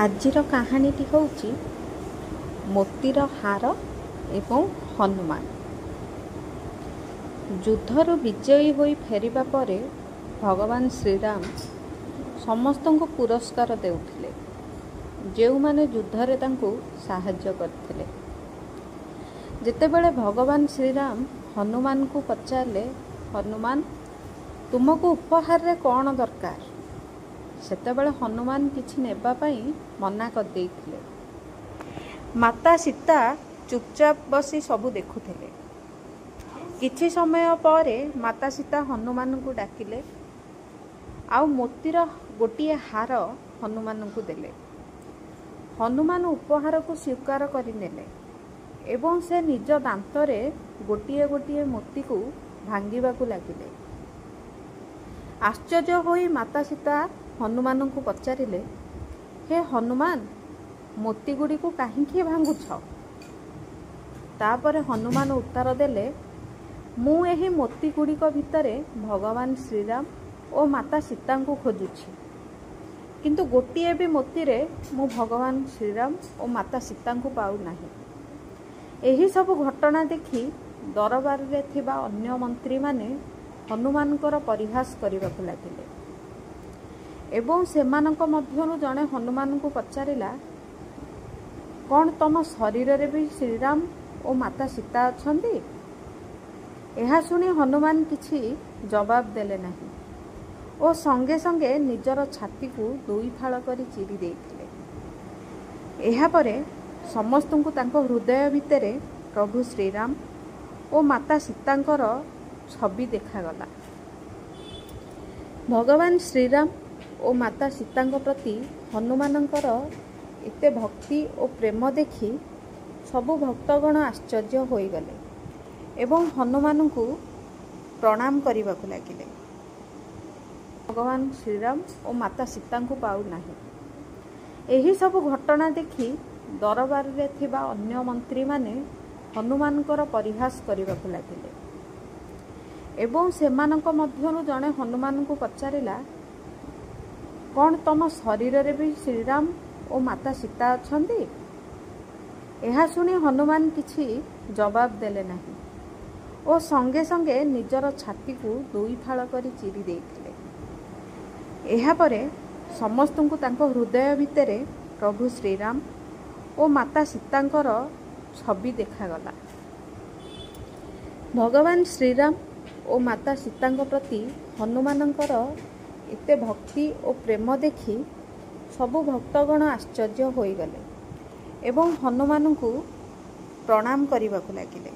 ଆଜିର କାହାଣୀଟି ହେଉଛି ମୋତିର ହାର ଏବଂ ହନୁମାନ। ଯୁଦ୍ଧରୁ ବିଜୟୀ ହୋଇ ଫେରିବା ପରେ ଭଗବାନ ଶ୍ରୀରାମ ସମସ୍ତଙ୍କୁ ପୁରସ୍କାର ଦେଉଥିଲେ, ଯେଉଁମାନେ ଯୁଦ୍ଧରେ ତାଙ୍କୁ ସାହାଯ୍ୟ କରିଥିଲେ। ଯେତେବେଳେ ଭଗବାନ ଶ୍ରୀରାମ ହନୁମାନଙ୍କୁ ପଚାରିଲେ, ହନୁମାନ, ତୁମକୁ ଉପହାରରେ କ'ଣ ଦରକାର? ସେତେବେଳେ ହନୁମାନ କିଛି ନେବା ପାଇଁ ମନା କରିଦେଇଥିଲେ। ମାତା ସୀତା ଚୁପଚାପ ବସି ସବୁ ଦେଖୁଥିଲେ। କିଛି ସମୟ ପରେ ମାତା ସୀତା ହନୁମାନଙ୍କୁ ଡାକିଲେ ଆଉ ମୋତିର ଗୋଟିଏ ହାର ହନୁମାନଙ୍କୁ ଦେଲେ। ହନୁମାନ ଉପହାରକୁ ସ୍ୱୀକାର କରିନେଲେ ଏବଂ ସେ ନିଜ ଦାନ୍ତରେ ଗୋଟିଏ ଗୋଟିଏ ମୋତିକୁ ଭାଙ୍ଗିବାକୁ ଲାଗିଲେ। ଆଶ୍ଚର୍ଯ୍ୟ ହୋଇ ମାତା ସୀତା ହନୁମାନଙ୍କୁ ପଚାରିଲେ, ହେ ହନୁମାନ, ମୋତିଗୁଡ଼ିକୁ କାହିଁକି ଭାଙ୍ଗୁଛ? ତାପରେ ହନୁମାନ ଉତ୍ତର ଦେଲେ, ମୁଁ ଏହି ମୋତିଗୁଡ଼ିକ ଭିତରେ ଭଗବାନ ଶ୍ରୀରାମ ଓ ମାତା ସୀତାଙ୍କୁ ଖୋଜୁଛି, କିନ୍ତୁ ଗୋଟିଏ ବି ମୋତିରେ ମୁଁ ଭଗବାନ ଶ୍ରୀରାମ ଓ ମାତା ସୀତାଙ୍କୁ ପାଉନାହିଁ। ଏହିସବୁ ଘଟଣା ଦେଖି ଦରବାରରେ ଥିବା ଅନ୍ୟ ମନ୍ତ୍ରୀମାନେ ହନୁମାନଙ୍କର ପରିହାସ କରିବାକୁ ଲାଗିଲେ ଏବଂ ସେମାନଙ୍କ ମଧ୍ୟରୁ ଜଣେ ହନୁମାନଙ୍କୁ ପଚାରିଲା, କ'ଣ ତମ ଶରୀରରେ ବି ଶ୍ରୀରାମ ଓ ମାତା ସୀତା ଅଛନ୍ତି? ଏହା ଶୁଣି ହନୁମାନ କିଛି ଜବାବ ଦେଲେ ନାହିଁ ଓ ସଙ୍ଗେ ସଙ୍ଗେ ନିଜର ଛାତିକୁ ଦୁଇ ଫାଳ କରି ଚିରି ଦେଇଥିଲେ। ଏହାପରେ ସମସ୍ତଙ୍କୁ ତାଙ୍କ ହୃଦୟ ଭିତରେ ପ୍ରଭୁ ଶ୍ରୀରାମ ଓ ମାତା ସୀତାଙ୍କର ଛବି ଦେଖାଗଲା। ଭଗବାନ ଶ୍ରୀରାମ ଓ ମାତା ସୀତାଙ୍କ ପ୍ରତି ହନୁମାନଙ୍କର ଏତେ ଭକ୍ତି ଓ ପ୍ରେମ ଦେଖି ସବୁ ଭକ୍ତଗଣ ଆଶ୍ଚର୍ଯ୍ୟ ହୋଇଗଲେ ଏବଂ ହନୁମାନଙ୍କୁ ପ୍ରଣାମ କରିବାକୁ ଲାଗିଲେ। ଭଗବାନ ଶ୍ରୀରାମ ଓ ମାତା ସୀତାଙ୍କୁ ପାଉନାହିଁ। ଏହିସବୁ ଘଟଣା ଦେଖି ଦରବାରରେ ଥିବା ଅନ୍ୟ ମନ୍ତ୍ରୀମାନେ ହନୁମାନଙ୍କର ପରିହାସ କରିବାକୁ ଲାଗିଲେ ଏବଂ ସେମାନଙ୍କ ମଧ୍ୟରୁ ଜଣେ ହନୁମାନଙ୍କୁ ପଚାରିଲା, କ'ଣ ତମ ଶରୀରରେ ବି ଶ୍ରୀରାମ ଓ ମାତା ସୀତା ଅଛନ୍ତି? ଏହା ଶୁଣି ହନୁମାନ କିଛି ଜବାବ ଦେଲେ ନାହିଁ ଓ ସଙ୍ଗେ ସଙ୍ଗେ ନିଜର ଛାତିକୁ ଦୁଇ ଫାଳ କରି ଚିରି ଦେଇଥିଲେ। ଏହାପରେ ସମସ୍ତଙ୍କୁ ତାଙ୍କ ହୃଦୟ ଭିତରେ ପ୍ରଭୁ ଶ୍ରୀରାମ ଓ ମାତା ସୀତାଙ୍କର ଛବି ଦେଖାଗଲା। ଭଗବାନ ଶ୍ରୀରାମ ଓ ମାତା ସୀତାଙ୍କ ପ୍ରତି ହନୁମାନଙ୍କର ଏତେ ଭକ୍ତି ଓ ପ୍ରେମ ଦେଖି ସବୁ ଭକ୍ତଗଣ ଆଶ୍ଚର୍ଯ୍ୟ ହୋଇଗଲେ ଏବଂ ହନୁମାନଙ୍କୁ ପ୍ରଣାମ କରିବାକୁ ଲାଗିଲେ।